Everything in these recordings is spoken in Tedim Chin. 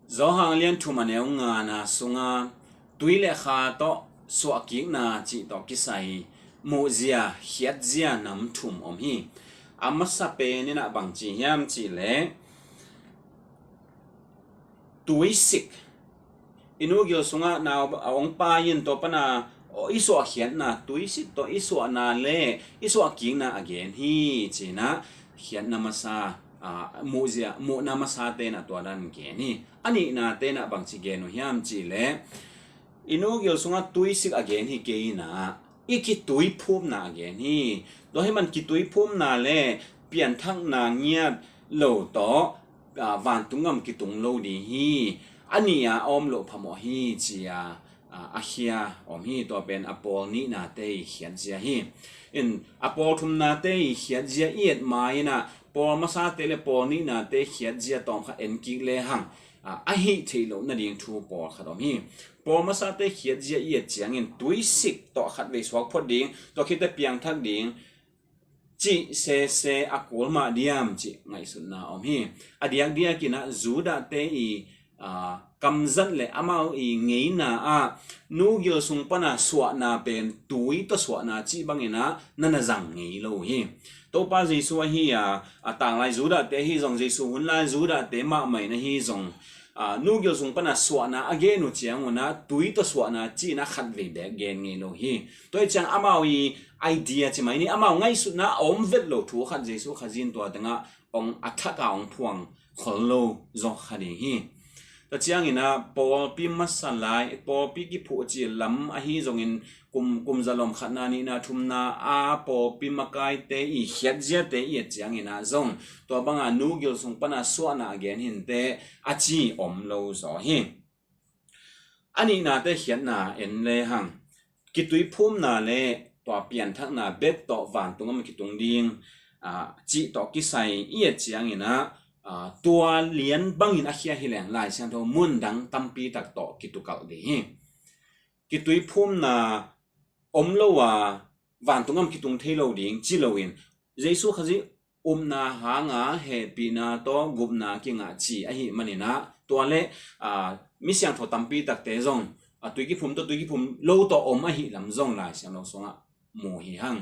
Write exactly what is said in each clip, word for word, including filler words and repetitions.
Johan lian thum a neu ngana sunga tui le kha tawh suahkikna cih tawh kisai muhzia khiatzia nam thum om hi. A masa pen inah bangci hiam cihleh tuisik. I nu gil sungah nau a ong pai in tua pana i suahkhiatna tuisik tawh i suahna le i suahkikna a gen hi cinah khiatna masa, a, muhzia, muhna masa tenah tua dan gen hi. A nihna tenah bangci gen uh hiam cihleh i nu gil sungah tuisik a gen hi kei inah i kituiphumna a gen hi. Tua hi man kituiphumna le pianthakna ngiat lo tawh, a, vantung gam kitung lo ding hi. A nih a om loh phamawh hi cia, a, a khia om hi. Tua pen a pawl nihnate i khiatzia hi. In a pawl thumnate i khiatzia i et ma inah pawl masate le pawl nihnate khiatzia tawmkhat en kik lehang, a, a hih theih loh nading thu pawlkhat om hi. Pawl masate khiatzia i et ciangin tuisik tawh khatvei suak phot ding, tua khitte piangthak ding cih sese a kul mah diam cih ngaihsutna om hi. A diakdiak inah Judahte i, a, kamzat le amau i ngeina ah nu gil sung pana suahna pen tui tawh suahna cih bangin ah na na zang ngei lo hi. Topa Jesu ahi a, a tanglai Judahte ahi zong, Jesu hunlai Judahte mahmah in ahi zong, a, nu gil sung pana suahna a gen uh ciang unah tui tawh suahna cih inah khatvei bek gen ngei lo hi. Tua hi ciang amau i idea ci mai ni, amau ngaihsutna a om vet lo thu khat Jesu Khazih in tua tengah ong a thak a ong phuang khol lo zawk kha ding hi. Tua ciangin ah pawlpi masa lai, pawlpi kiphuh cih lam ahi zongin kum, kum zalom khatna nihna thumna a pawlpi makaite i khiatziate i et ciangin ah zong tua banga nu gil sung pana suahna a gen hinte a ci om lo zaw hi. A nihnate khiatna en lehang kituiphumna le tua pianthakna bek tawh vantung a kitung ding, a, cih tawh kisai i et ciangin ah, a, tua lian bangin a khia hi leng Lai Siangtho mun dang tampi tak tawh kitukalh ding hi. Kituiphumna om lo a vantung a kitung thei lo ding ci loin Jesu Khazih upna hanga hehpihna tawh gupna kingah ci ahi manin ah tua le, a, mi siangtho tampi takte zong, a, tuikiphum tawh tuikiphum lo tawh om ahi lam zong Lai Siangtho sungah mu hi hang.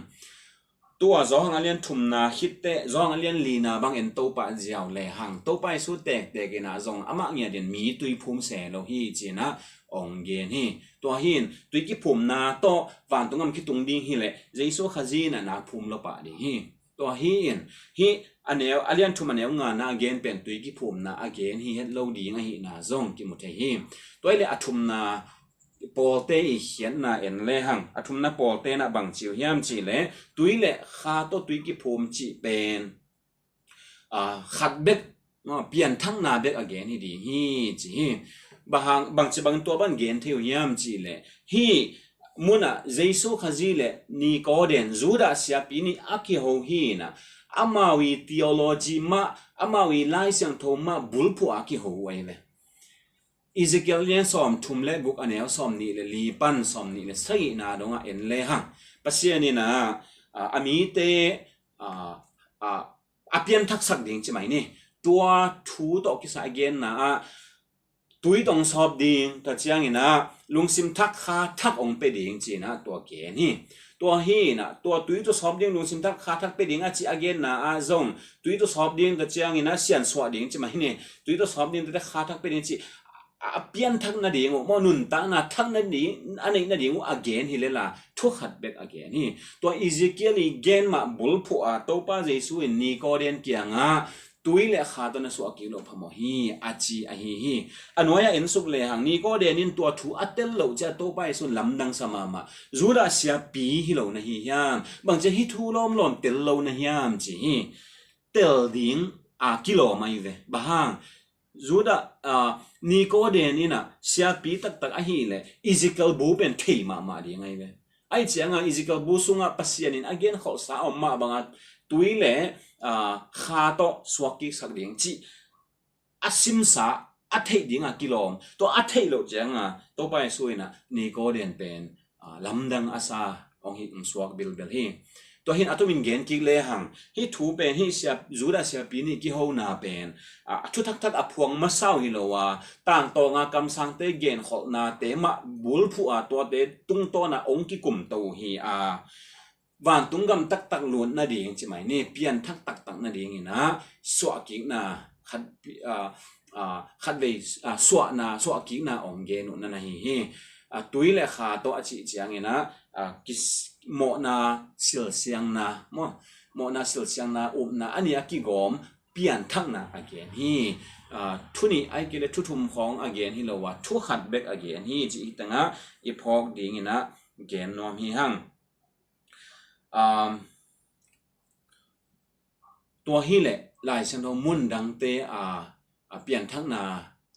Tua Johan a lian thumna khitteh Johan a lian lina bang en Topa ziau lehang Topa Jesu tektek in ah zong amah ngiatin mi tuiphum se lo hi ci-in ah ong gen hi. Tua hi in tuikiphumna tawh vantung a kitung ding hileh Jesu Khazih in ah na phum lo pah ding hi. Tua hi in hih a neu, a lian thum a neu ngana a gen pen tuikiphumna a gen hi het lo ding ahihna zong kimu thei hi. Tua hileh a thumna pawlte i khiatna en lehang a thumna pawlte in ah bang ci uh hiam cihleh tui le kha tawh tuikiphum cih pen, a, khat bek, a, pianthakna bek a gen hi ding hi ci hi. Bang hang, bangci bangin tua bang gen thei uh hiam cihleh hih munah Jesu Khazih le Nikodem Judah siapi nih a kiho hi in ah amau i theology mah, amau i Lai Siangtho mah bulphuh a kiho uh ahi ve. Ezekiel lian sawm thum le guk a neu sawm nih le li pan sawm nih le sagihna dongah en lehang Pasian in ah, a, a mite, a, a, a pianthaksak ding ci mai ni. Tua thu tawh kisai a genna ah tui tawh ong sawp ding, tua ciangin ah lungsim thak kha thak ong pia ding ci-in ah tua gen hi. Tua hi in ah tua tui tawh sawp ding lungsim thak kha thak pia ding a ci a genna ah zong tui tawh sawp ding tua ciangin ah siansuah ding ci mai ni. Tui tawh sawp ding tua kha thak pia ding ci a, a pianthak nading uh maw, nuntakna thak nading, a neih nading uh a gen hi lel a thu khat bek a gen hi. Tua Ezekiel i gen mah bulphuh a Topa Jesu in Nikodem kiangah tui le kha tawh na suah kik loh phamawh hi a ci ahi hi. A nuai-ah en suk lehang Nikodem in tua thu a tel loh ciah Topa Jesu in lamdang sa mahmah. Judah siapi hi lo na hi hiam? Bangci hih thu lawmlawm tel lo na hiam ci hi. Tel ding a kilawm ahi ve. Bang hang Judah, a, Nikodem in ah siapi taktak ahileh Ezekiel bu pen thei mahmah ding ahi ve. Ahi ciangah Ezekiel bu sungah Pasian in a genkholhsa a om mah bangah tui le, a, kha tawh suak kiksak ding cih a simsa a theih ding a kilawm. Tua a theih loh ciangah Topa Jesu in ah Nikodem pen, a, lamdang a sa ong hi ong suak bilbil hi. Tua hi-in a tumin gen kik lehang, hih thu pen, hih sia, Judah siapi nih kihona pen, a, a thu thakthak a phuang masa uh hi lo a, tangtawnga kamsangte genkholhnate mah bulphuh a, tuate tungtawna hong kikumto uh hi a, vantung gam taktak lut nading ci mai ni, pianthak taktak nadingin ah suahkikna khat, a, a, khatvei, a, suahna, suahkikna hong gen uh na na hi hi. A, tui le kha tawh a cih ciangin ah, a, kis-, mawhna silsiangna, maw, mawhna silsiangna, upna, a nih a kigawm pianthakna a gen hi. A, thu nih ahih kei leh thu thum khawng a gen hi lo a, thu khat bek a gen hi cih hi tangah i phawk dingin ah gen nuam hi hang. Um, tua hi leh Lai Siangtho mun dangte a, a pianthakna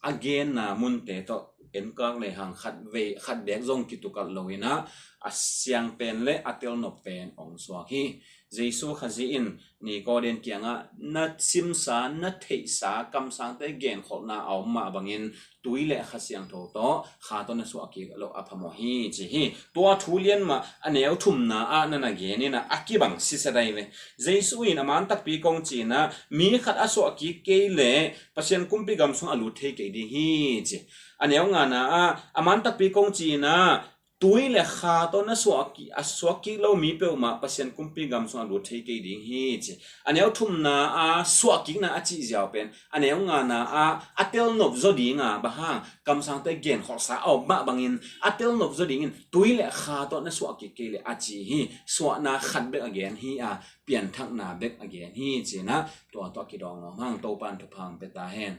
a genna munte tawh enkak lehang khat vei, khat bek zong kitukalh loin ah, a siang pen le a telnop pen hong suak hi. Jesu Khazih in Nicodemus kiangah, na simsa, na theihsa kamsangte genkholhna a om mah bangin tui le Kha Siangtho tawh, kha tawh na suahkik loh a phamawh hi ci hi. Tua thu lian mah a neu thumna ah na na gen in ah, a kibang sisadai ve. Jesu in a man takpi kong ci-in ah, mi khat a suahkik kei leh Pasian kumpi gam sung a lut thei kei ding hi ci. A neu ngana ah, a man takpi kong ci-in ah, tui le kha tawh na suahkik, a suahkik lo mi peuhmah Pasian kumpi gam sung a lut thei kei ding hi ci. A neu thumna a suahkikna a cih ziau pen, a neu ngana a, a telnop zaw dinga, bang hang, kamsangte genkholhsa a om mah bangin a telnop zaw dingin tui le kha tawh na suahkik kei leh a ci hi. Suahna khat bek a gen hi a, pianthakna bek a gen hi ci-in ah, tua tawh kidawng nuam hang. Topa'n thupha hong pia ta hen.